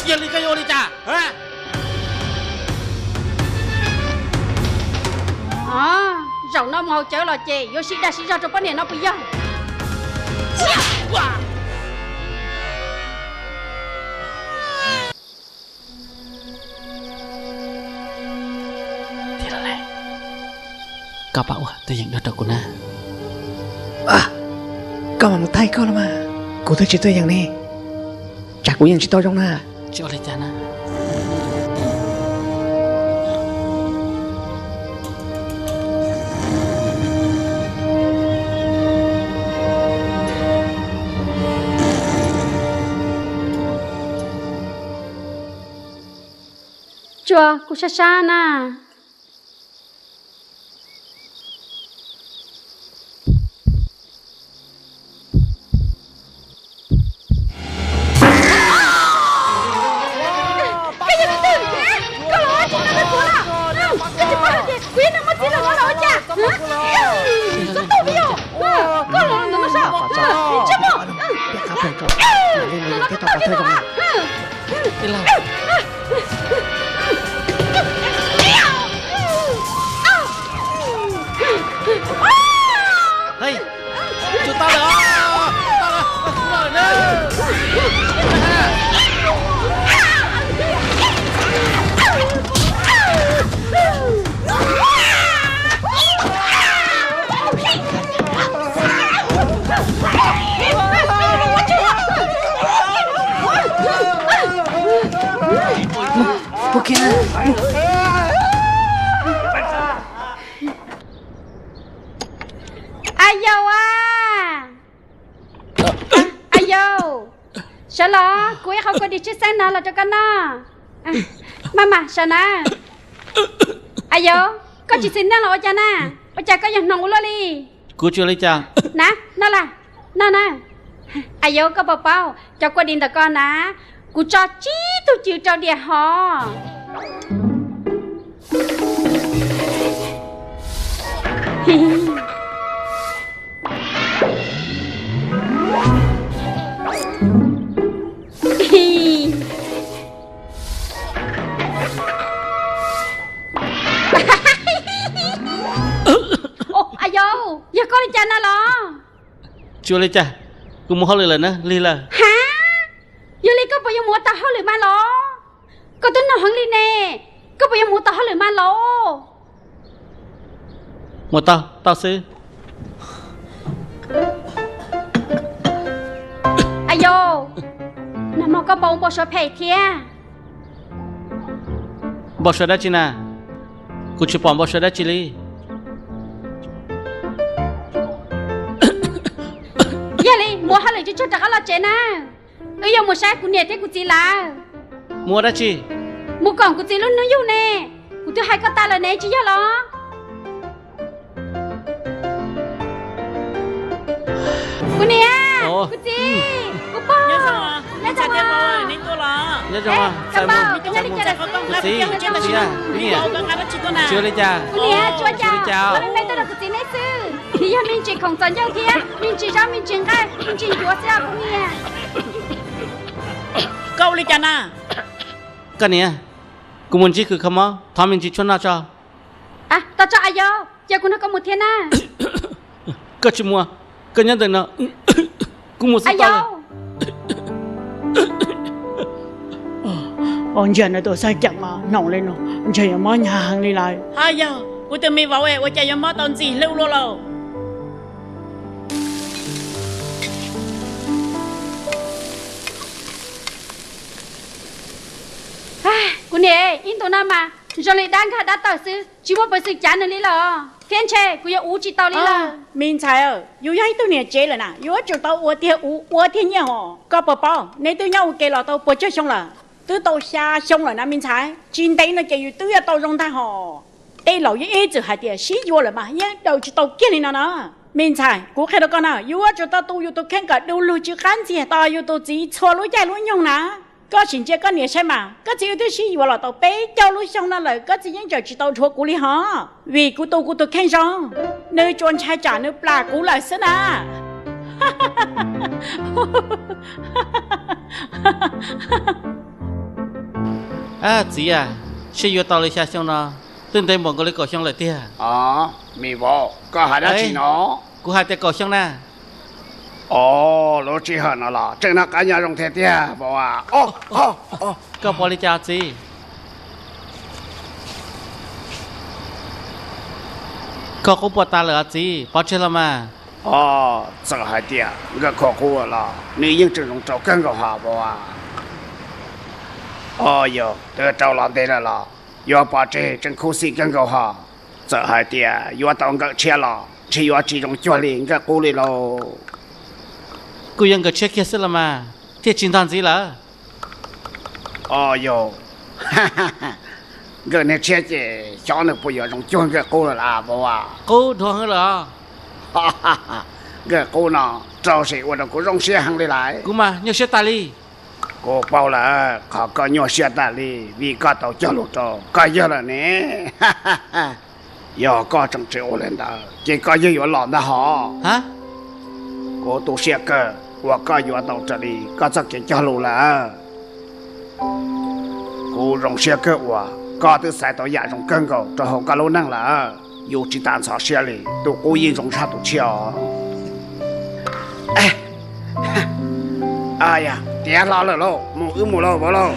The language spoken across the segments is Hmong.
Yog li koj yuav ua li cas? Zaum no mus haus cawv los ces yuav sib dag sib zog rau poj niam no puas yog? Koj pab ua tuaj yeem dua rau kuv na. Koj mam mus thaij koj los mas, kuv twb tsis tuaj yeem ne, tsam kuv yeej tsis tau zoo na. Tsis ua li cas na. Tsuas kuv sab sab na. Koj yog leej twg? Koj los ua tsis tau kuv los? Koj tsis paub hais tias kuv yog neeg muaj txiv los ua cas? Txhob tuaj li os. Koj los ntawm no saib. Tsis muaj. Los no koj tuaj li no. Hei, tsuas tau lawm os, tau lawm, tau lawm na. Mus, mus kiag na. A yau a, a yau, sawv los kuv ib qho kua dis tshwj xeeb no los rau koj noj. Maj mam sawv na. A yau, koj tsis xis neej los ua cas na? Ua cas koj yuav hnoos ua luaj li? Kuv tsis ua li cas. Na, noj las, noj na. A yau, koj puas paub cov kua dis ntawm ko na, kuv tso tsib tug cw rau diam hov. A yau, yog koj li cas na los? Tsis ua li cas, kuv mus hauj lwm lawm na, lig lawm. Ha, yog li koj puas yuav mus ua tau hauj lwm mas los? Koj twb noj heev li ne, koj puas yuav mus ua tau hauj lwm mas los? Mus tau, tau xwb. A yau, nag hmo koj npau npau suav phem thiab. Npau suav dab tsi na? Kuv tsis pom npau suav dab tsi li. Yog li mus hauj lwm tsuag tsuag rov qab los tsev na. Wb yuav mus saib kuv niam thiab kuv txiv lawv. Mus ua dab tsi? Mus koom kuv txiv lub hnub yug ne. Kuv twb hais koj tas lawm ne, tsis yog los? Kuv niam, kuv txiv, kuv pog, nyob zoo. Kuv txiv, kuv niam, tsis ua cas, me me tuaj rau kuv txiv neb xwb. Nws yog me ntsis khoom txom ncauj thiab me ntsis zaub me ntsis nqaij me ntsis ncuav xwb os kuv niam. Koj ua li cas na? Koj niam, kuv mus ntsib kws kho mob thov me ntsis tshuaj noj tso. Tos tso a yau, cia kuv nrog koj mus thiab na. Koj tsis mus, koj nyob ntawm no, kuv mus xwb tau. Ua ntsia nws tus xab ceem mas hnoos li no, ntshe yuav mob hnyav heev li lawm. Ha yog, kuv tus me vauv es ua cas yuav mob tau ntxim hlub luaj lauj. Kuv niam, ib ntus no mas zoo li dab nkag dab tawm xwb, tsis muaj peev xwm cav nws li lawm, thiab ntshe kuv yuav uv tsis tau li lawm. Me ntxhais, yus yog ib tug niam tsev lawm na, yuav tsum tau ua tiag uv ua tiag nyiaj hos. Koj puas paub neb twb nyob ua ke los tau puas tsawg xyoo lawm? Twb tau xya xyoo lawm na me ntxhais, tsis ntev no ces yus twb yuav tau zoo ntag hos. Tej laus yeej ib txwm hais tias sib yuav lawm mas yeej daws tsis tau kiag li no na. Me ntxhais, kuv qhia rau koj na, yuav tsum tau tu yus tus kheej kom du lug tsw qab ntxiag tos yus tus txiv txhua lub caij lub nyoog na. Koj sim ntsia koj niam saib mas, koj txiv wb twb sib yuav los tau peb caug lub xyoo no lawm, koj txiv yeej tseem tsis tau dhuav kuv li hos, vim kuv tu kuv tus kheej zoo. Nws tsuas ntshai tsam nws plam kuv lawm xwb na. Txiv a, sib yuav tau li xya xyoo no, twb ntev npaum nkaus li kaum xyoo lawm tiag. Os, me vauv, koj hais dab tsi no? Kuv hais tias kaum xyoo na. Os, lub sij hawm no los tseem noj qab nyob zoo thiab tiag vauv a. Koj pom li cas txiv? Koj qub puas tas lawm os txiv, pov tseg los mas. Os, txawm hais tias nkawd khuv qub los nws yeej tseem zoo rau kawg nkaus hos vauv a. Os yog, twb rau los ntev lawm los yuav pov tseg tseem khuv xim kawg nkaus hos. Txawm hais tias yuav tau nkawm tshiab los ntshe yuav tsis zoo cuag li nkawm qub li lauj. Kuj yuav nkawm tshiab kiag xwb los mas, thiaj tsis ntog ntxiv lawm. Os yog, nkawm niag tshiab ces xyov nws puas yuav zoo cuag nkawm qub lawm las vauv a. Qub dhuav heev lawm os. Nkawm qub no rau siab ua rau kuv zoo siab heev li lawm. Kuv mas nyuaj siab tas li. Kuv paub lawm qhov koj nyuaj siab tas li vim koj tau cog lus rau koj yawg lawm ne. Yog koj tseem tsis ua li ntawd ces koj yawg yuav los ntag hos. Kuv tu siab kawg uas koj yuav tau raws li koj txoj kev cog lus lawm. Kuv zoo siab kawg uas koj twb xaiv tau yam zoo kawg nkaus rau hauv koj lub neej lawm. Yus tsis tas ntxhov siab li, tus qub yeej zoo tshaj tus tshiab os. Tiav hlo lawm lauj, mus wb mus lauj vauv lauj.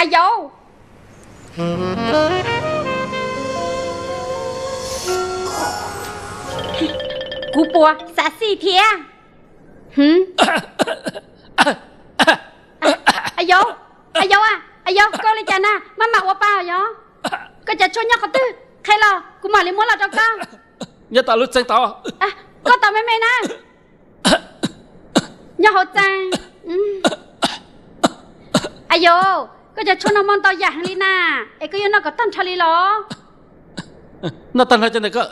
A yauv, kuv puas xav xij thiab? A yauv, a yauv a, a yauv, koj li cas na, maj mam ua pa yog? Koj cov tshuaj nyob qhov twg? Qhia los kuv mam li muab los rau koj. Nyob tom lub txeeg tod. Koj tos me me na. Nyob hauv txeeg. A yauv, koj cov tshuaj no muaj ntau yam heev li na, es koj yuav noj kom tag nrho li los? Noj tag nrho cov ntawm koj.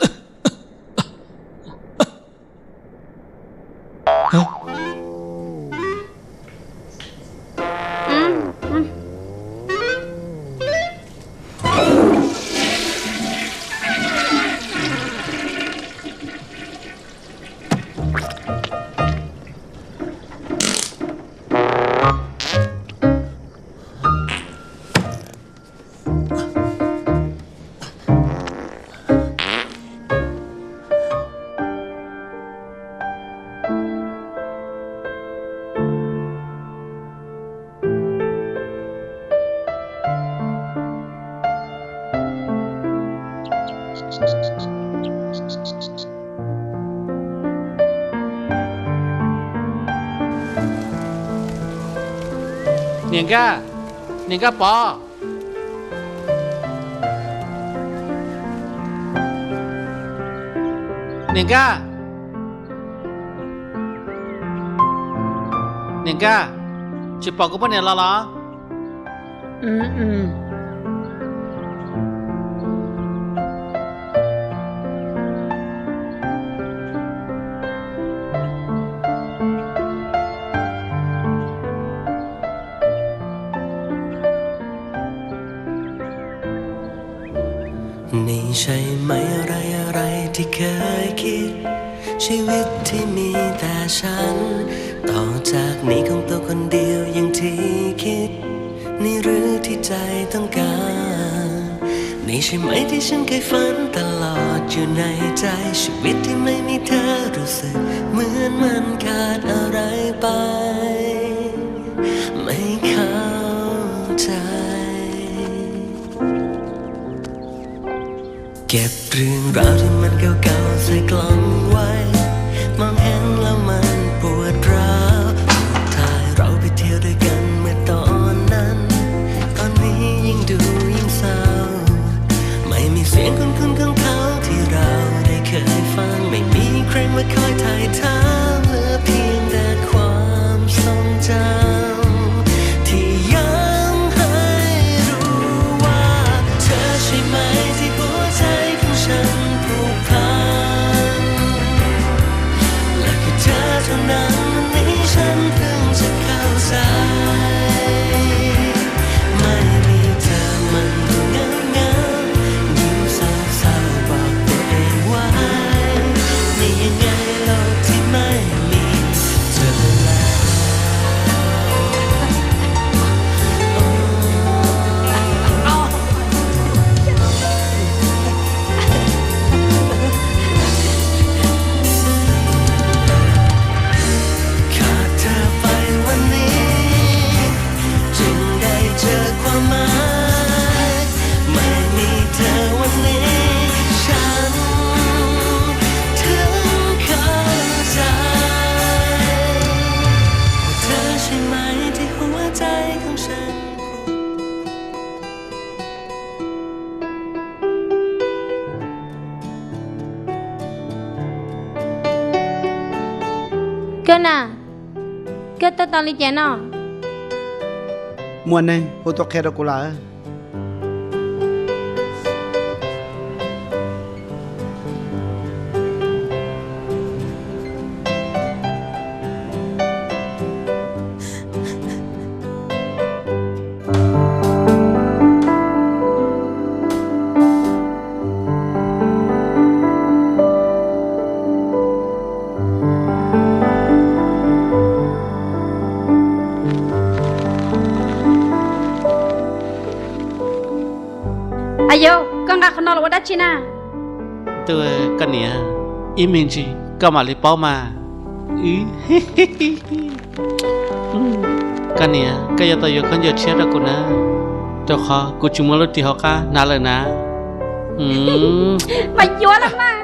Niam Nkaj, niam Nkaj Pov. Niam Nkaj, niam Nkaj, tsis pom kuv poj niam los los?นี่ใช่ไหมอะไรอะไรที่เคยคิด ชีวิตที่มีแต่ฉัน ต่อจากนี้คงตัวคนเดียวอย่างที่คิด นี่หรือที่ใจต้องการ นี่ใช่ไหมที่ฉันเคยฝันตลอดอยู่ในใจ ชีวิตที่ไม่มีเธอรู้ เหมือนมันขาดอะไรไป ไม่เข้าใจ เก็บเรื่องราวที่มันเก่าๆใส่กล่องไว้ มองเห็นแล้วมันปวดร้าว รูปถ่ายเราไปเที่ยวด้วยกันเมื่อตอนนั้น ตอนนี้ยิ่งดูยิ่งเศร้า ไม่มีเสียงคุ้นๆของเขาที่เราได้เคยฟัง ไม่มีใครมาคอยถ่ายถาม เหลือเพียงแต่ความทรงจำ ที่ย้ำให้รู้ว่า เธอใช่ไหมที่หัวใจของฉันผูกพัน และแค่เธอเท่านั้นวันนี้ฉันเพิ่งจะเข้าใจ ไม่มีเธอมันก็เหงาเหงา ยิ่งเศร้าเศร้าบอกตัวเองไว้ นี่ยังไงโลกที่ไม่มีเธอแล้ว ขาดเธอไปวันนี้ จึงได้เจอความหมาย ไม่มีเธอวันนี้ ฉันถึงเข้าใจ ว่าเธอใช่ไหมที่หัวใจของฉัน Koj na, koj tuaj tau li cas no? Muaj neeg hu tuaj qhia rau kuv lawm. Ayob, koj nqa qhov no los ua dab tsi na? Ntuj, koj niam, ib me ntsis koj mam li paub mas. Koj niam, koj yuav tau yuav khaub ncaws tshiab rau kuv na, rau qhov kuv tsis muaj lub ris hauv qab hnav lawm na. Mas yuav los mas.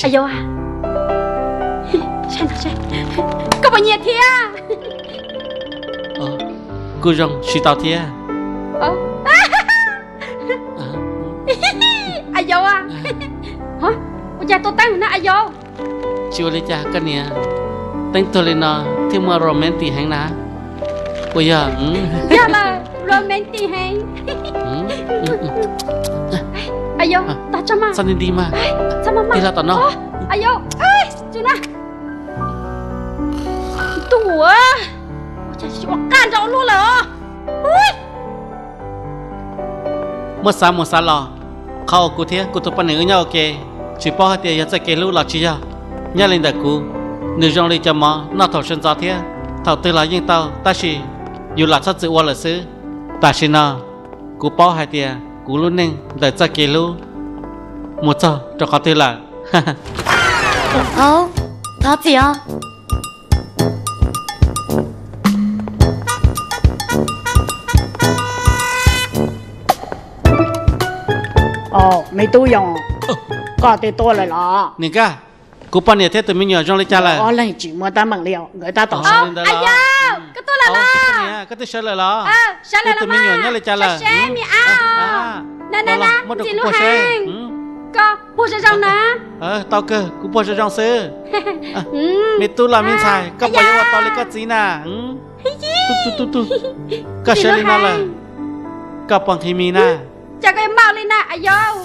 Ayob, koj puas nyiam thiab? Kuj zoo siv tau thiab. Ayob, ua cas tua teeb na Ayob? Tsis ua li cas koj niam, teeb tuag li no thiaj muaj romantic heev na. Puas yog? Yog lawm, romantic heev. Ayob, txhob nti nti mas, tig hlo tom no. Ayob, tsum na. Ntuj, ua cas tsis ua qaj nrau luaj lawm os. Muab xav mus xav los, qhov uas kuv thiab kuv tus poj niam wb nyob ua ke, tsis paub hais tias yog txoj kev hlub los tsis yog. Nyob li ntawm kuv, nws zoo li cov mov noj thaum sawv ntxov thiab thaum twg los yeej tau, tab sis yus lam txhob txwm ua lawm xwb. Tam sim no kuv paub hais tias kuv lub neej ntawm txoj kev hlub mus txog rau qhov twg lawm. Thov txim os. Me tub Yoos, koj twb tuaj lawm los? Niam Nkaj, kuv poj niam thiab tus me nyuam zoo li cas lawm? Ob leeg tsis muaj teeb meem li os, nkawd tab tom sawv. Ayob, koj tuaj lawm los? Koj twb sawv lawm los? Sawv lawm los. Tus me nyuam nyob li cas lawm? Muab rau kuv puag seb. Koj puag zoo zoo na. Tau kawg, kuv puag zoo zoo xwb. Me tub los me ntxhais, koj puas yuav ua tau li koj txiv na? Koj sawv li no lawm, koj puas nqhis mis na? Cas koj yuav mau li na Ayob?